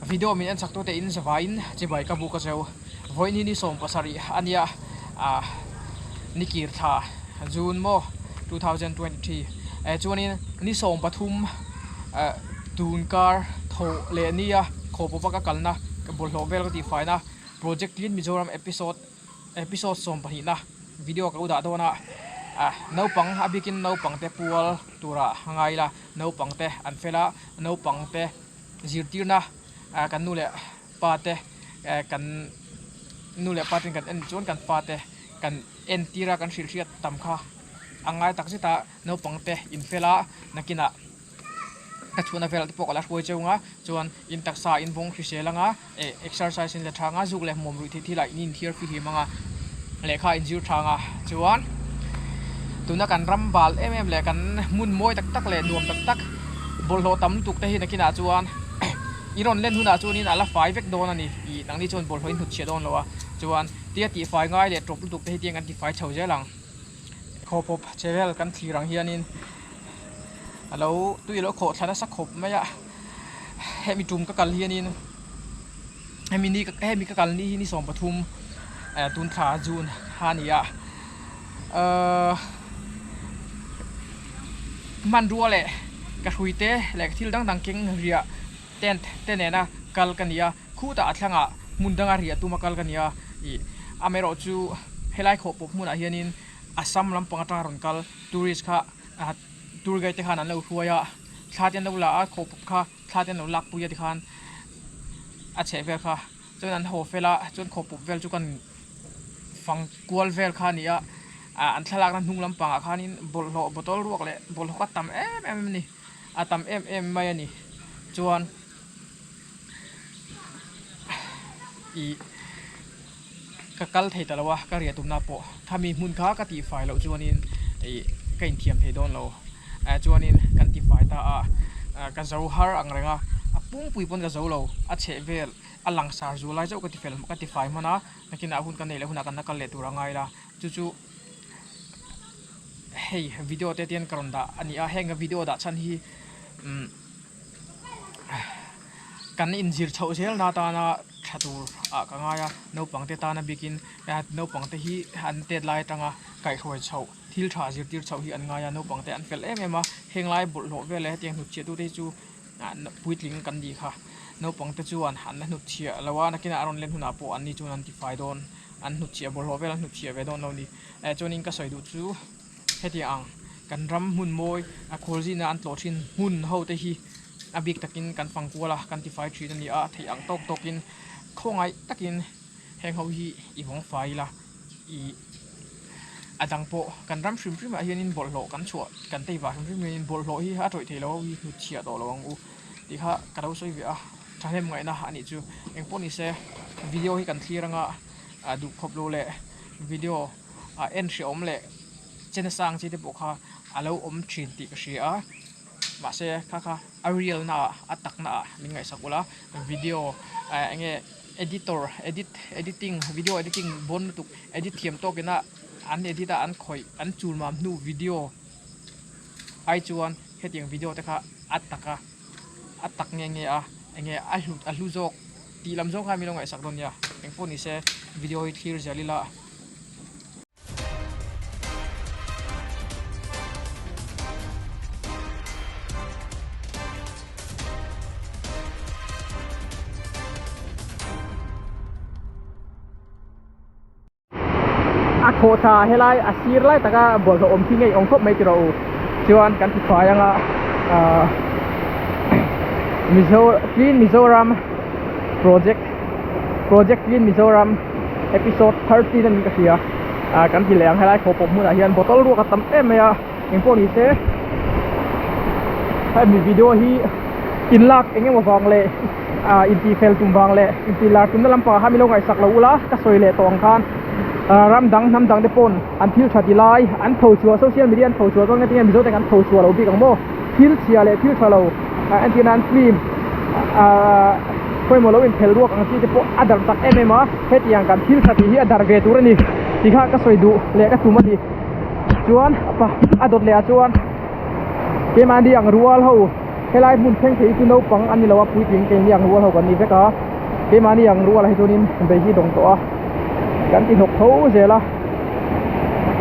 Video min en chak tute in zavaiin chibai ka buk a cheu. Vawiin ni 17 a nia ah ni kir thla June maw 2023 eh chuanin ni 13 eh tun kar thawh leh nia khawpawpa ka kalna ka bawlhhlawh vel ka tihfaina Project Clean Mizoram episode episode 12 na video ka lo dah dawn a ah naupang a bikin naupang te pual tura a ngai ila naupang te an fel a naupang te zirtirna ah kan nu leh pa te eh kan nu leh pa ten kan en chuan kan fa te kan entir a kan hrilh hriat tam kha a ngai tak zet a naupang te infel a nakinah ka chhuahna velah te pawh ka la hruai cheu ang a chuan in taksa in vawng hrisel ang a eh exercise in la tha ang a zuk leh hmuam ruih theih thil ah in inthiar fihlim ang a lehkha in zir tha ang a chuan tuna kan ram bal em em leh kan hmun mawi tak tak leh nuam tak tak bawlhhlawh tam lutuk te hi nakinah chuan i rawn len hunah chuanin a la fai vek dawn a ni ih nangni chuan bawlhhlawh in hnutchhiah dawn lo a chuan tia tihfai ngai leh tawp lutuk te hi tiang kan tifai chho zel ang khawpawp che vel kan thlir ang hianin a lo tui a lo khawh thla nasa khawp mai a hemi tum ka kal hianin hemi ni hemi ka kal ni hi ni 13 eh tun thla June kha a ni a ahh hmanrua leh ka hrui te leh thil dang dang keng riah tent te nena kal ka ni a khutah a thlangah hmun danga riah tuma kal ka ni a ih amaherawh chu helai khawhpawp hmunah hianin Assam lampang atanga rawn kal tourist kha ah tour guide te khan an lo hruai a thla te an lo la a khawhpawp kha thla te an lo lakpui a tikhan a chheh vel kha chuan an haw fel a chuan khawhpawp vel chu kan fang kual vel kha a ni a ah an thlalakna hnung lampangah khanin bawlhhlawh bottle ruak leh bawlhhlawh kha tam em em a ni a tam em em mai a ni chuan ih ka kal thei ta lo a ka riah tumna pawh khami hmun kha ka tihfai loh chuanin ih ka inthiam thei dawn lo eh chuanin kan tifai ta a ka zo har ang reng a a pumpui pawn ka zo lo a chheh vel a langsar zual lai chauh ka tifel ka tifai hman a nakinah hun ka neih leh hunah kan la kal leh tur a ngai la chu chu hei video te te hian ka rawn dah a ni a heng video dah chhan hi umm kan inzir chhoh zel na atana tha tur ah ka ngai a naupang te tana bikin naupang te hi an tet lai atanga kaihhruai chhoh thil tha zirtir chhoh hi an ngai a naupang te an fel em em a heng lai bawlhhlawh vel leh hetiang hnutchhiah tu te hi chu puitling kan nih kha naupang te chuan an la hnutchhiah lo a nakinah a rawn len hunah pawh an ni chuan an tifai dawn an hnutchhiah bawlhhlawh vel an hnutchhiah ve dawn lo a ni eh chuanin ka sawi duh chu hetiang ang kan ram hmun mawi a khualzina an tlawh thin hmun ho te hi a bik takin kan fang kual a kan tifai thin a ni a theih ang tawk tawkin khawngaih takin heng ho hi i vawng fai ila ih a dang pawh kan ram hrim hrim ah hianin bawlhhlawh kan chhuah kan tei vah hrim hrim hianin bawlhhlawh hi a tawih thei lo ho hi hnutchhiah tawh lo ang u tih kha ka lo sawi ve a thahnem ngaihna a nih chu engpawh ni se video hi kan thlir anga ah duhkhawp lo leh video ah en hrehawm leh chena sang chi te pawh kha a lo awm thin tih ka hria a mahse kha kha a real na ah a tak na ah min ngaihsak ula video ah eng nge editor edit editing video editing bawn lutuk edit thiam tawk ina an edit a an khawih an chul mam hnu video ai chuan hetiang video te kha a tak a a tak nge nge a eng nge a hlut a hlu zawk tih lam zawng khan min lo ngaihsak dawn nia engpawh ni se video hi thlir zel ila. A khawh tha helai a sir lai taka bawlhhlawh awm khi ngei awm khawp mai tiraw u chuan kan ti fai anga ahh Mizo clean Mizoram project project clean Mizoram episode 13 a ni ka hria ah kan ti leh ang helai khawpawp hmunah hian bottle ruak a tam em mai a engpawh ni se hemi video hi inlak eng emaw vang leh ah intihfel tum vang leh intihlar tumna lampangah khan min lo ngaihsak lo ula ka sawi leh tawh ang khan ah ram dang hnam dang te pawn an thil tha ti lai an tho chhuah social media an tho chhuah chuan engtin nge mizo te kan tho chhuah lo bik ang maw thil chhia leh thil tha lo ah entir nan film ah pawimawh lo inphel ruak ang chi te pawh a darh chak em em a hetiang kan thil tha tih hi a darh ve tur a ni ti kha ka sawi duh leh ka tum a ni chuan a dawt leh ah chuan keimahni ang rual ho. Helai hmun thleng thei hi chu naupang an ni lo a, puitling keini ang rual ho kan ni vek a, keimahni ang rualah hi chuanin bei hi dawng tawh a, kan ti hnawk tho zel a,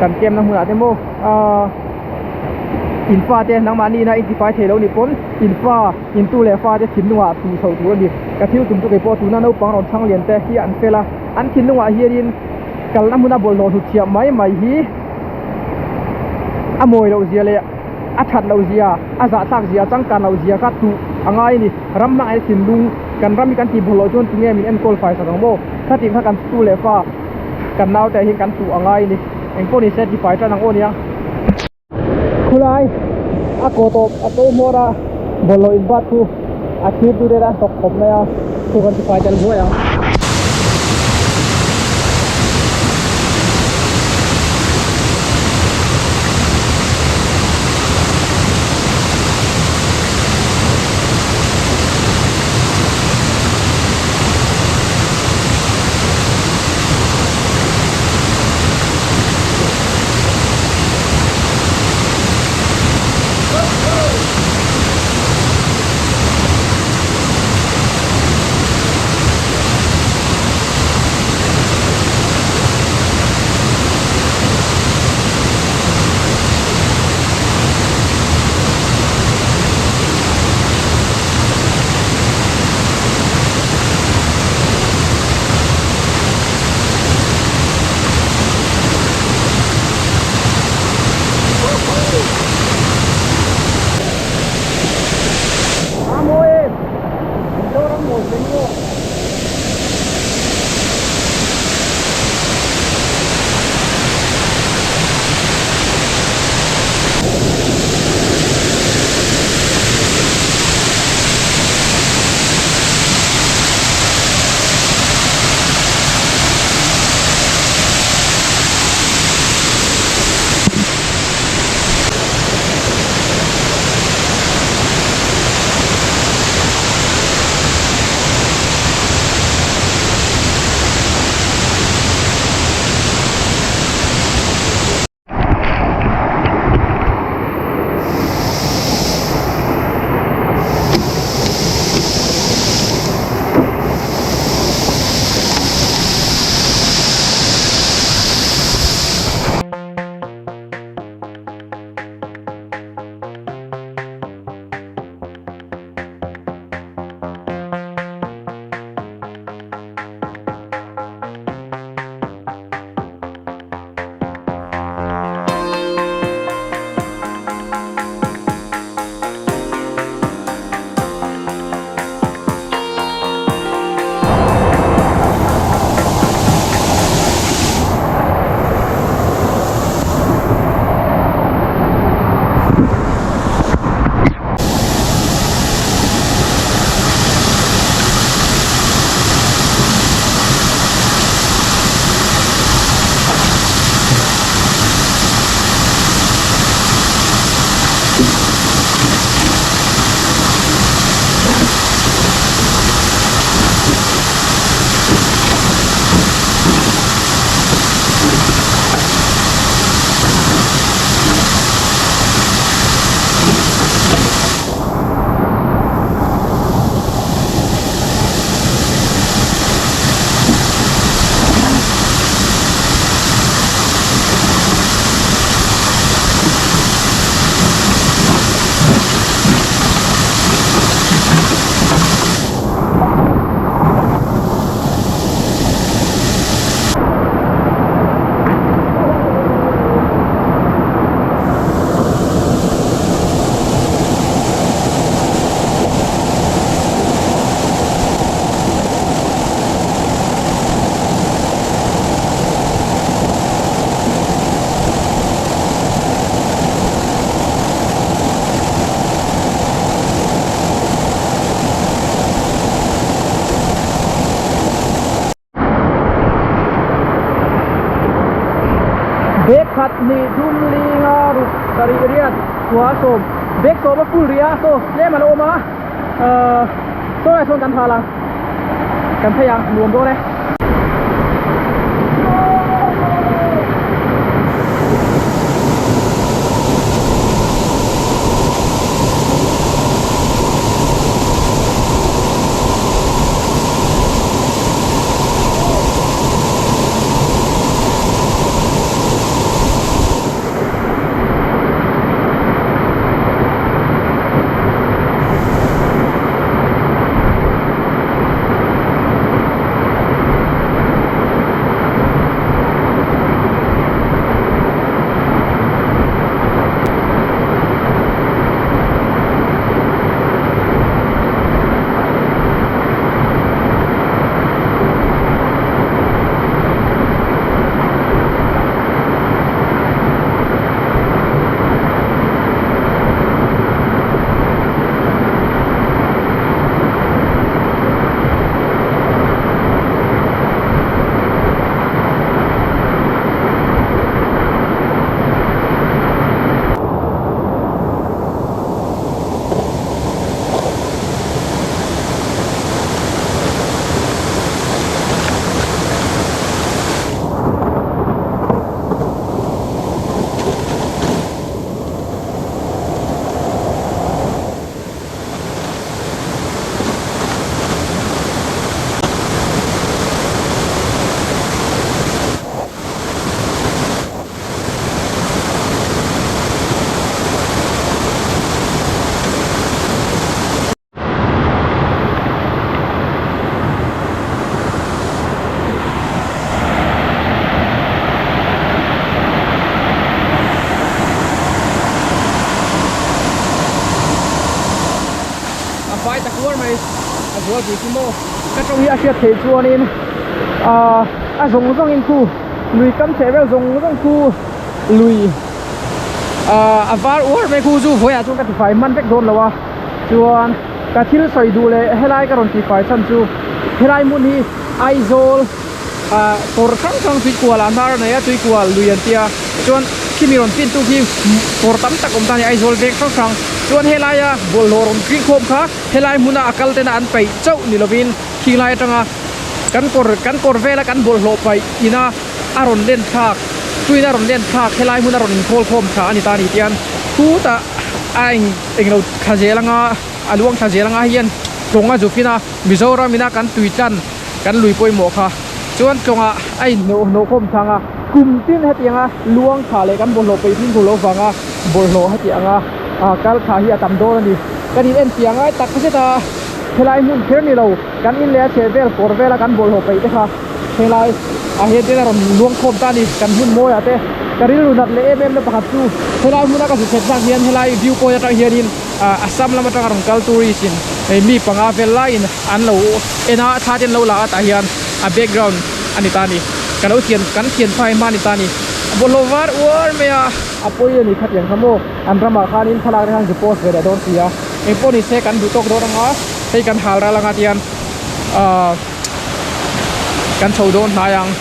kan camp na hmunah te maw ahh in fate nangmahni ina intifai thei lo ni pawn in fa in tu leh fate thinlungah tuh chhoh tur a ni. Ka thil tum chu keipawh tuna naupang rawn chhang lian te hi an fel a, an thinlungah hianin kalna hmuna bawlhhlawh hnut chhiah mai mai hi a mawi loh zia leh a that loh zia, a zahthlak zia, a changkan loh zia kha tuh a ngai a ni. Ram hmangaihna thinlung kan ram hi kan tih bawlhhlawh chuan tunge min enkawl fai sak ang maw? Khatin kha kan tu leh fa kan naute ah hian kan tuh a ngai a ni. Engpawh ni se tifai tan ang aw nia. Khulai a kaw tawp a ko hmawr a bawlhhlawh in bat chu a thir tu te tan hnawk khawp mai a chu kan tifai tel buai ang. A mawi em? Mizoram mawi hle ni aw. Bag khat hnih thum li nga ruk sarih riat chua sawm bag sawm a full rih a saw tlem a lo awm a ahh saw lai sawn kan hal ang kan phei ang nuam dawn e. nih chu maw ka tawng hi a hriat theih chuanin ahh a zawng zawngin khu lui kam chheh vel zawng zawng khu lui ahh a var uar mai khu chu vawiah chuan ka tifai hman vek dawn lo a chuan ka thil sawi duh leh helai ka rawn tifai chhan chu helai hmun hi Aizawl ah kawr hrang hrang tuikual ah hnar a nei a tuikual lui an tia chuan khimi rawn fin tu khi kawr tam tak awm ta a ni Aizawl veng hrang hrang chuan helaia bawlhhlawh rawn kring khawm kha helai hmuna a kal tena an paih chauh ni lovin khing lai atanga kan kawr kan kawr vela kan bawlhhlawh paih ina a rawn len thlak tuina rawn len thlak helai hmuna rawn inkhawl khawm thla a ni ta a ni tian khutah a eng englo thla zel anga a luang thla zel anga hian tlawng a zuk in a Mizoram ina kan tui tlan kan lui pawimawh kha chuan tlawngah a inhnawh hnawh khawm thang a kum tin hetianga luang thla leh kan bawlhhlawh peih fimkhur loh vanga bawlhhlawh heti anga ah kal thla hi a tam dawn a ni kan in en piah ngai tak zet a helai hmun kher ni lo kan in leh a chheh vel kawr vela kan bawlhhlawh peih te kha helai ah hian ten a rawn luang khawm ta a ni kan hmun mawiah te ka rilru nat leh em em na pakhat chu helai hmuna ka zut thlet zak hian helai view point atang hianin ah Assam lam atanga rawn kal tourist in hei mi panga vel laiin an lo en a thla te an lo la a tah hian a background a ni ta a ni ka lo thian kan thian phai hma a ni ta a ni bawlhhlawh var uar mai a a pawi a ni khatiang kha maw an ramah khanin thlalak te khan zu post ve leh dawn si a engpawh ni se kan duh tawk dawn anga hei kan hal ral anga tihian ah kan chho dawn hnai ang.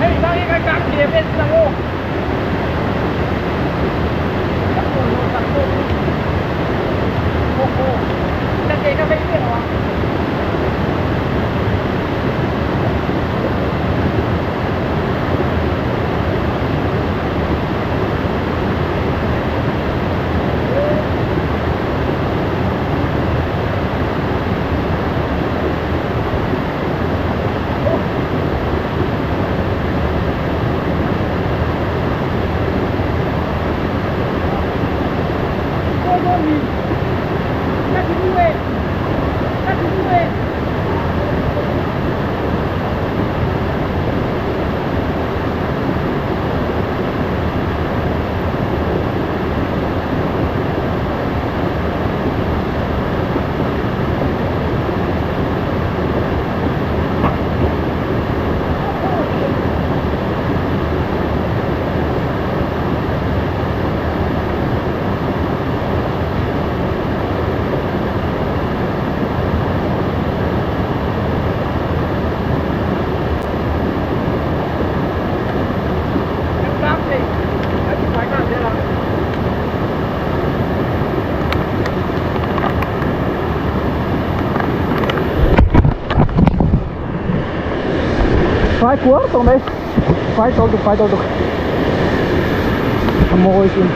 Hei tang hi kan kang thiam en ang aw. Kan bawlhhlawh tak pawh hi. Aw aw. Ka ke ka vei miah lo a. Fai kuar tawh mai fai tawh tuk fai tawh tuk a mawi sin.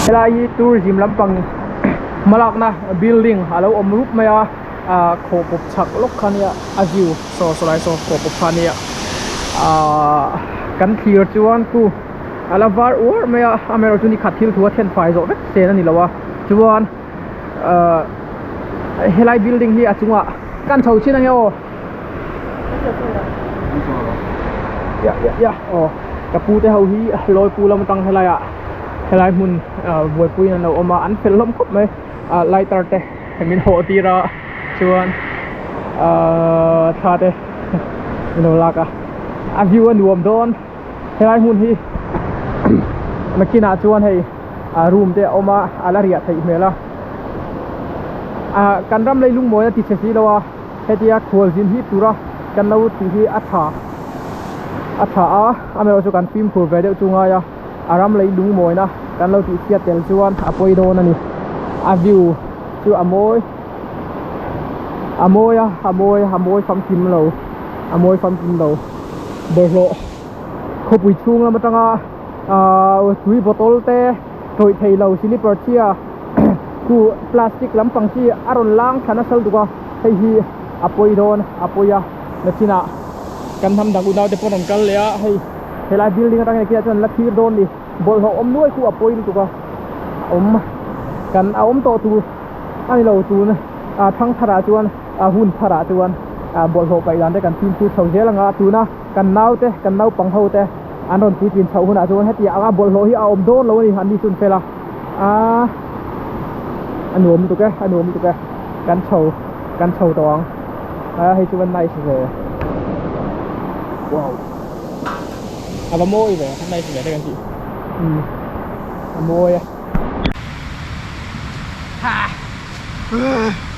Helai hi tourism lampang hmalakna building a lo awm rup mai a ah khawhpawp chhak lawk kha nia a view saw saw lai saw khawhpawp kha nia ahh kan thlir chuan khu a la var uar mai a amaherawhchu ni khat thil thu a then fai zawh vek sen a ni lo a chuan ahh helai building hi a chungah kan chho chin ange aw ya ya ya aw ka pu te ho hi lawi pu lam atang helai ah helai hmun ah buaipui in an lo awm a an fel hlawm khawp mai ah lighter te min hawh tir a chuan ahh thla te min lo lak a a view a nuam dawn helai hmun hi nakinah chuan hei ah room te a awm a a la riah theih hmel a ah kan ram leilung mawi a ti chhe si lo a hetia khualzin hip tura kan lo tih hi a tha a tha a amaherawhchu kan fimkhur ve deuh chu ngai a a ram leilung mawina kan lo tih chhiat tel chuan a pawi dawn a ni a view chu a mawi a mawi a a mawi a mawi famkim lo a mawi famkim lo bawlhhlawh khawpui chhung lam atanga ahh tui bottle te tawih thei lo slipper chhia khu plastic lampang chi a rawn lang thla nasa lutuk a hei hi a pawi dawn a pawi a nachinah kan hnam dang unau te pawh an rawn kal leh a hei helai building atang hian khian chuan la thlir dawn a ni bawlhhlawh awm nuai khu a pawi lutuk a awm kan a awm tawh tur a ni lo tun ah thang tharah chuan ah hun tharah chuan ah bawlhhlawh paih dan te kan fimkhur chho zel ang a tuna kan naute kan naupang ho te an rawn puitlin chhoh hunah chuan heti anga bawlhhlawh hi a awm dawn lo a ni an ni chu an fel a ah a nuam lutuk e a nuam lutuk e kan chho kan chho tawh ang ah hei chu a nice ve wow a va mawi ve a nice ve te kan tih umm a mawi a. Ha.